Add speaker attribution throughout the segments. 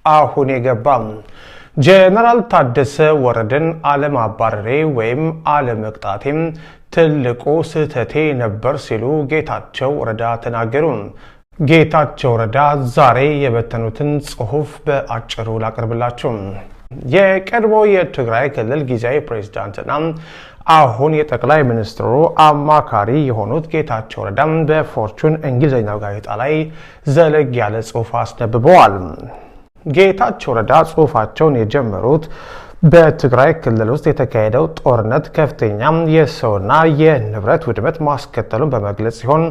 Speaker 1: አሁን የገባም። ጄኔራል ታደሰ ወረደን አለማባረሬ ወይም አለመቅጣቴም ትልቁ ስህተቴ ነበር ሲሉ ጌታቸው ረዳ ተናገሩ። ጌታቸው ረዳ ዛሬ የበተኑትን ጽሑፍ በአጭሩ ላቅርብላችሁ። የቀድሞ የትግራይ ክልል ጊዜያዊ ፕሬዝዳንትና አሁን የጠቅላይ ሚኒስትሩ አማካሪ የሆኑት ጌታቸው ረዳ በፎርቹን እንግሊዝኛው ጋዜጣ ላይ ዘለግ ያለ ጽሑፍ አስነብበዋል። ጌታቸው ረዳ ጽሑፋቸውን የጀመሩት በትግራይ ክልል ውስጥ የተካሄደው ጦርነት ከፍተኛ የሰውና የንብረት ውድመት ማስከተሉን በመግለጽ ሲሆን፣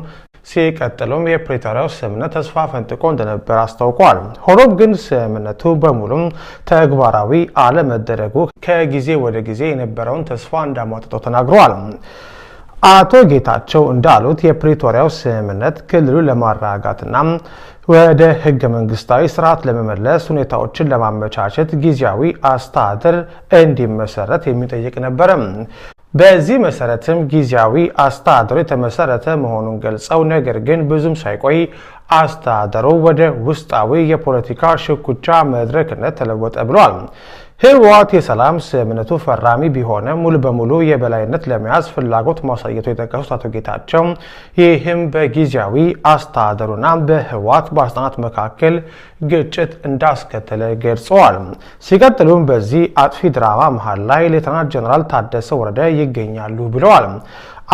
Speaker 1: ሲቀጥሉም የፕሪቶሪያው ስምምነት ተስፋ ፈንጥቆ እንደነበር አስታውቋል። ሆኖም ግን ስምምነቱ በሙሉም ተግባራዊ አለመደረጉ ከጊዜ ወደ ጊዜ የነበረውን ተስፋ እንዳሟጠጠው ተናግረዋል። አቶ ጌታቸው እንዳሉት የፕሪቶሪያው ስምምነት ክልሉን ለማረጋጋትና ወደ ህገ መንግስታዊ ስርዓት ለመመለስ ሁኔታዎችን ለማመቻቸት ጊዜያዊ አስተዳደር እንዲመሰረት የሚጠይቅ ነበረ። በዚህ መሰረትም ጊዜያዊ አስተዳደሩ የተመሰረተ መሆኑን ገልጸው፣ ነገር ግን ብዙም ሳይቆይ አስተዳደሩ ወደ ውስጣዊ የፖለቲካ ሽኩቻ መድረክነት ተለወጠ ብሏል። ህወሓት የሰላም ስምምነቱ ፈራሚ ቢሆንም ሙሉ በሙሉ የበላይነት ለመያዝ ፍላጎት ማሳየቱ የጠቀሱት አቶ ጌታቸው፣ ይህም በጊዜያዊ አስተዳደሩና በህወሓት ባለስልጣናት መካከል ግጭት እንዳስከተለ ገልጸዋል። ሲቀጥሉም በዚህ አጥፊ ድራማ መሀል ላይ ሌተናንት ጀነራል ታደሰ ወረደ ይገኛሉ ብለዋል።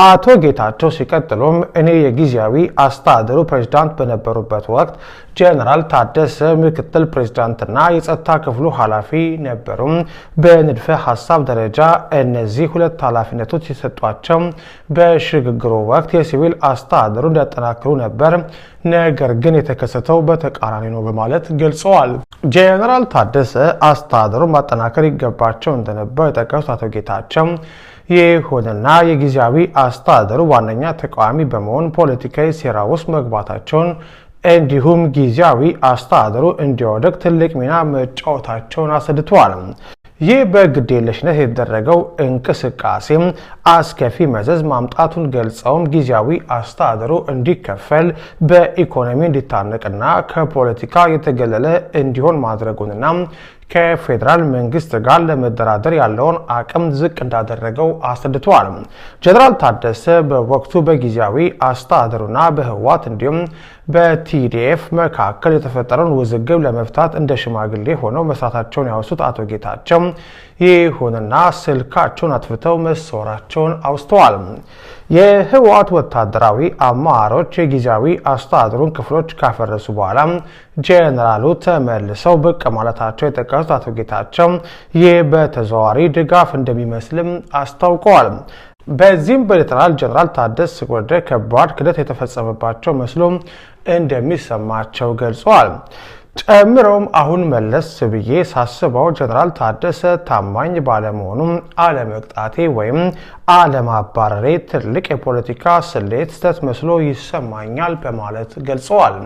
Speaker 1: አቶ ጌታቸው ሲቀጥሉም እኔ የጊዜያዊ አስተዳደሩ ፕሬዝዳንት በነበሩበት ወቅት ጀነራል ታደሰ ምክትል ፕሬዝዳንትና የጸጥታ ክፍሉ ኃላፊ ነበሩ። በንድፈ ሀሳብ ደረጃ እነዚህ ሁለት ኃላፊነቶች የሰጧቸው በሽግግሩ ወቅት የሲቪል አስተዳደሩ እንዲያጠናክሩ ነበር። ነገር ግን የተከሰተው በተቃራኒ ነው በማለት ገልጸዋል። ጀነራል ታደሰ አስተዳደሩን ማጠናከር ይገባቸው እንደነበር የጠቀሱት አቶ ጌታቸው፣ ይሁንና የጊዜያዊ አስተዳደሩ ዋነኛ ተቃዋሚ በመሆን ፖለቲካዊ ሴራ ውስጥ መግባታቸውን እንዲሁም ጊዜያዊ አስተዳደሩ እንዲወድቅ ትልቅ ሚና መጫወታቸውን አስረድተዋል። ይህ በግዴለሽነት የተደረገው እንቅስቃሴ አስከፊ መዘዝ ማምጣቱን ገልጸውም ጊዜያዊ አስተዳደሩ እንዲከፈል፣ በኢኮኖሚ እንዲታነቅና ከፖለቲካ የተገለለ እንዲሆን ማድረጉንና ከፌዴራል መንግስት ጋር ለመደራደር ያለውን አቅም ዝቅ እንዳደረገው አስረድተዋል። ጀነራል ታደሰ በወቅቱ በጊዜያዊ አስተዳደሩና በህወሓት እንዲሁም በቲዲኤፍ መካከል የተፈጠረውን ውዝግብ ለመፍታት እንደ ሽማግሌ ሆነው መስራታቸውን ያወሱት አቶ ጌታቸው፣ ይሁንና ስልካቸውን አጥፍተው መሰወራቸውን አውስተዋል። የህወሓት ወታደራዊ አመራሮች የጊዜያዊ አስተዳደሩን ክፍሎች ካፈረሱ በኋላ ጄኔራሉ ተመልሰው ብቅ ማለታቸው የጠቀሱት አቶ ጌታቸው፣ ይህ በተዘዋዋሪ ድጋፍ እንደሚመስልም አስታውቀዋል። በዚህም በሌተናል ጀነራል ታደሰ ወረደ ከባድ ክህደት የተፈጸመባቸው መስሎ እንደሚሰማቸው ገልጸዋል። ጨምረውም አሁን መለስ ብዬ ሳስበው ጀነራል ታደሰ ታማኝ ባለመሆኑም አለመቅጣቴ ወይም አለማባረሬ ትልቅ የፖለቲካ ስሌት ስህተት መስሎ ይሰማኛል በማለት ገልጸዋል።